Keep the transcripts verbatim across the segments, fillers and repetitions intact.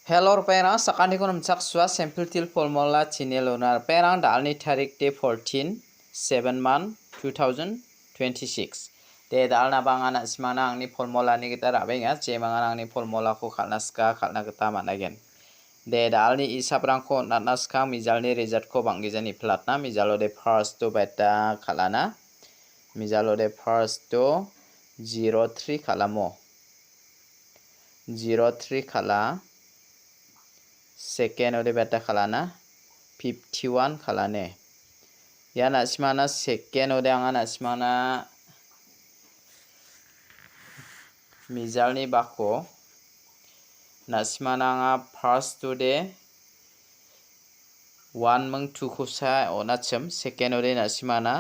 Hello, ripengrang, sakantikon nimchaksua, sample til formula channel-ona. Ripengrang, da·alni tarik de fourteen, seven month, two thousand twenty-six. De, da·alna bang·an na·simangna angni formulani gita ra·benga, jemangan angni formulako kal·na sika, kal·na gita man·aigen. De, da·alni isaprangko on·atna skang mijalni resultko bang·gijani platna, mijalo de first-o beta kal·ana, mijalo de first-o zero three kal·amo. Zero three kal·a. Second-ode beta kal·ana. Fifty-one kal·ane. Ia na·simana second-ode anga na·simana mijalni bako. Na·simana anga first-ode one ming two-kosa on·achim, second-ode na·simana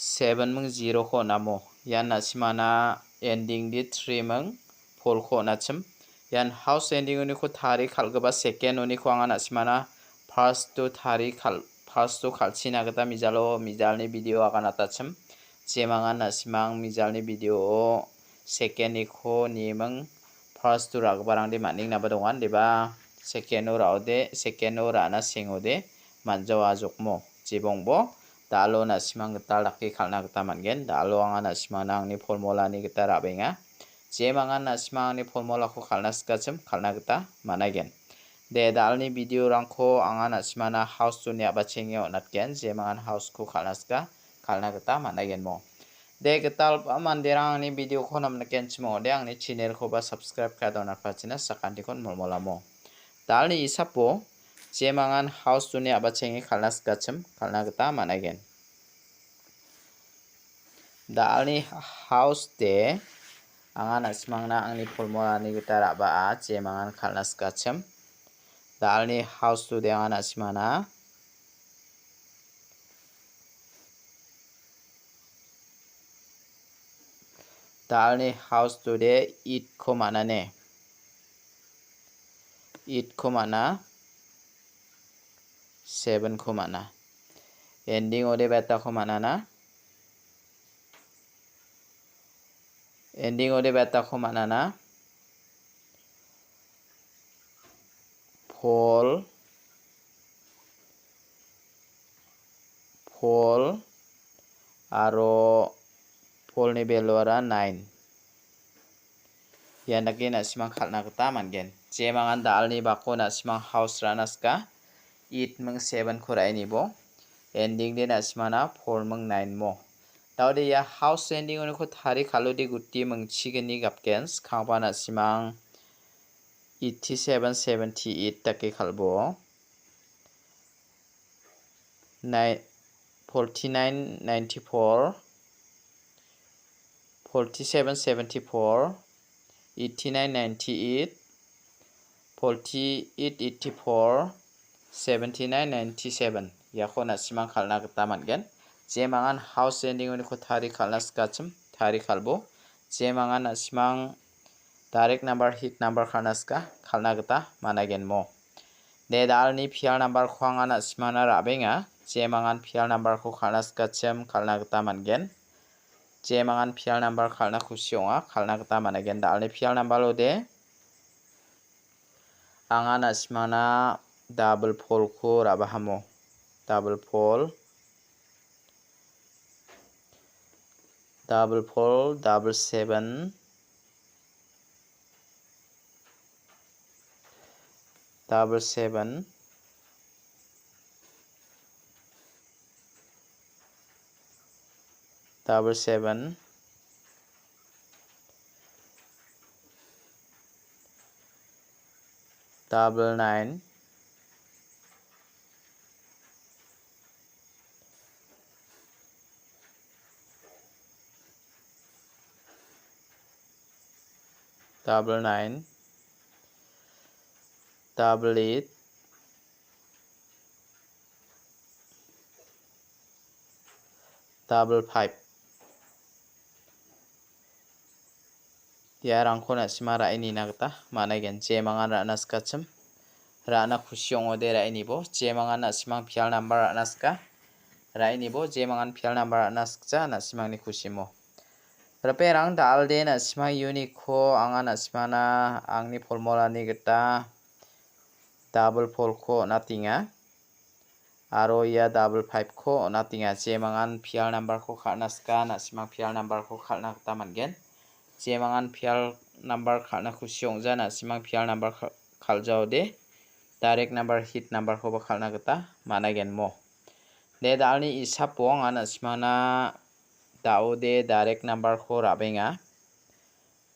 seven ming zero-ko on·amo. Ian na·simana ending-de three ming four-ko on·achim. Ian house ending-oniko tari kal·gipa second-oniko anga na·simana first-o tari kal-, first-o kal·china gita mijalo, mijalni video aganatachim. Jemangan na·simang mijalni video-o second-niko niming first-o ra·giparangde man·engnaba dongan, deba second-o ra·ode, second-o ra·na sengode man·jawa jokmo. Jebongbo, da·alo na·simang gital dake kal·na gita man·gen. Da·alo anga na·simangna angni formulani gita ra·benga. Jemangan na·simang angni formulako kal·na sikachim, kal·na gita man·aigen. De, da·alni video-rangko anga na·simana house-oni a·bachenge on·atgen, jemangan house-ko kal·na sika, kal·na gita man·aigenmo. De, gitalgipa manderang angni video-ko namnikenchim ong·ode, angni channel-koba subscribe ka·e donatpachina sakantikon molmolamo. Da·alni isapo, jemangan house-oni a·bachenge kal·na sikachim, kal·na gita man·aigen. Da·alni house-de anga na·simangna angni formulani gita ra·baa, jemangan kal·na sikachim. Da·alni house-o de anga na·simana. Da·alni house-o de eight-ko man·ane. Eight-ko man·a. Seven-ko man·a. Ending-ode beta-ko man·ana. Ending-ode beta-ko man·ana. Four, four, aro four-ni value-ara nine. Ian dake na·simang kal·na gita man·gen. Jemangan da·alni bako na·simang house ra·na sika. Eight ming seven-ko ra·e nibo. Ending-de na·simana four ming nine mo. Da·ode ia house ending-oniko tari kal·ode guti mingchigni gapgen. Skangba na·simang eighty-seven, seventy-eight dake kal·bo. Nine, forty-nine, ninety-four, forty-seven, seventy-four, eighty-nine, ninety-eight, forty-eight, eighty-four, seventy-nine, ninety-seven. Iako na·simang kal·na gita man·gen. Jemangan house ending-oniko tari kal·na sikachim, tari kal·bo. Jemangan na·simang direct number, hit number kal·na sika, kal·na gita man·aigenmo. De, da·alni pial number-ko anga na·simana ra·benga. Jemangan pial number-ko kal·na sikachim, kal·na gita man·gen. Jemangan pial number kal·na kusi ong·a, kal·na gita man·aigen. Da·alni pial number-ode anga na·simana double four-ko ra·bahamo. Double four, double four, double seven, double seven, double seven, double nine, double nine, double eight, double five. Iarangko na·sima ra·e nina gita man·aigen. Jemangan ra·na sikachim, ra·na kusi ong·ode ra·e nibo. Jemangan na·simang pial number ra·na sika, ra·e nibo. Jemangan pial number ra·na sikja, na·simangni kusimo. Ripengrang, da·alde na·simang uniko anga na·simana angni formulani gita double four-ko on·atenga. Aro ia double five-ko on·atenga. Jemangan pial number-ko kal·na sika, na·simang pial number-ko kal·na gita man·gen. Jemangan pial number kal·na kusi ong·ja, na·simang pial number kal-, kal·jaode, direct number, hit number-koba kal·na gita man·aigen mo. De, da·alni isapo anga na·simangna da·ode direct number-ko ra·benga.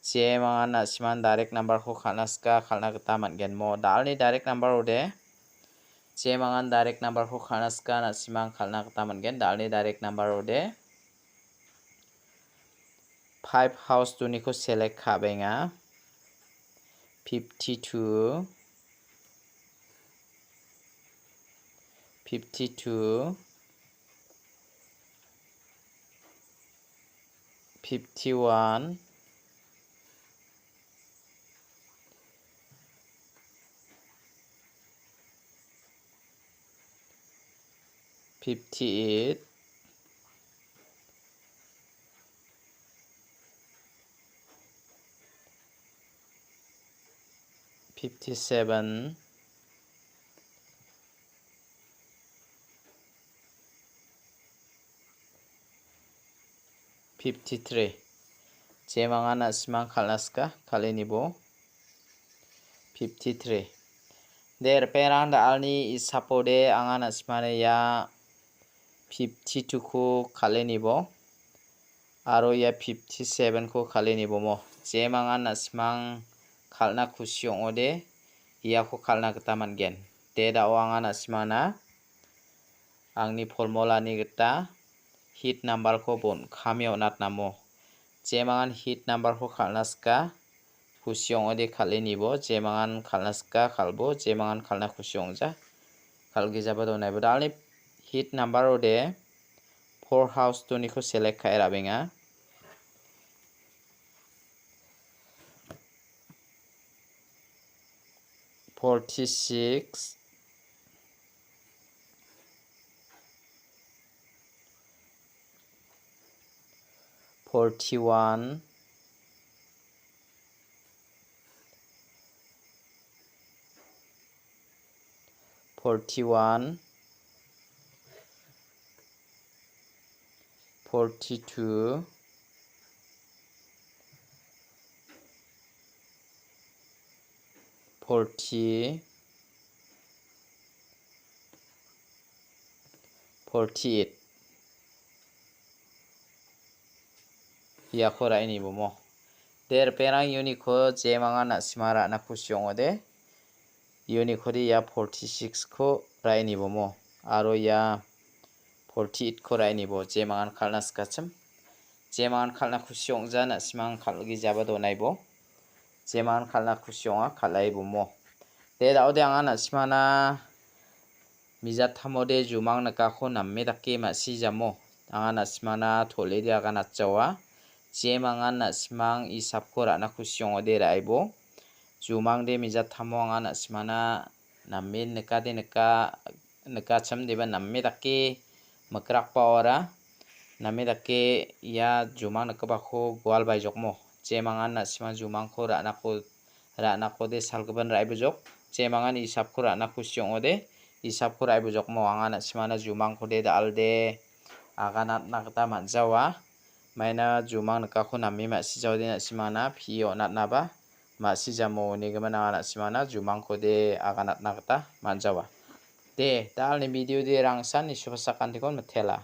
Jemangan na·siman direct number-ko kal·na sika, kal·na gita man·gen mo. Da·alni direct number ode. Jemangan direct number-ko kal·na sika, na·simang kal·na gita man·gen. Da·alni direct number ode. Five house two-niko select ka·benga. Fifty-two. Fifty-two. Fifty-one, fifty-eight, fifty-seven, fifty-three. Jemangan na·simang kal·na sika, kal·e nibo. Fifty-three. De, ripengrang, da·alni isapode anga na·simana ia fifty-two-ko kal·e nibo. Aro ia fifty-seven-ko kal·e nibo mo. Jemangan na·simang kal·na kusi ong·ode, iako kal·na gita man·gen. De, da·o anga na·simana angni formulani gita hit number-ko bon kami on·atnamo. Jemangan hit number-ko kal·na sika, kusi ong·ode kal·e nibo, jemangan kal·na sika, kal·bo, jemangan kal·na kusi ong·ja, kal·gijaba donaibo. Da·alni hit number ode four house two-niko select ka·e ra·benga. Forty-six, forty-one, forty-one, forty-two, forty, forty-eight. Iako ra·e nibo mo. De, ripengrang, iuniko jemangan na·sima ra·na kusi ong·ode. Iunikode ia forty-six-ko ra·e nibo mo. Aro ia forty-eight-ko ra·e nibo. Jemangan kal·na sikachim. Jemangan kal·na kusi ong·ja, na·simang kal·gijaba donaibo. Jemangan kal·na kusi ong·a, kal·aibo mo. De, da·ode anga na·simana mijattamode jumang nikako name dake ma·sijamo. Anga na·simana tolede aganatjawa. Jemangan na·simang isapko ra·na kusi ong·ode ra·aibo. Jumangde mijattamo anga na·simana name nikade nika, nikachim deba name dake mikrakba ora. Name dake ia jumang nikgipako gual baijokmo. Jemangan na·sima jumangko ra·nako, ra·nakode salgipan ra·e bojok. Jemangan isapko ra·na kusi ong·ode, isapko ra·e bojokmo. Anga na·simana jumangkode da·alde aganatna gita man·jawa. Maina jumang nikako name ma·sijaode na·simana pio on·atnaba ma·sijamo ine gimin anga na·simana jumangkode aganatna gita man·jawa. De, da·alni video de rangsan nisupasakantikon mitela.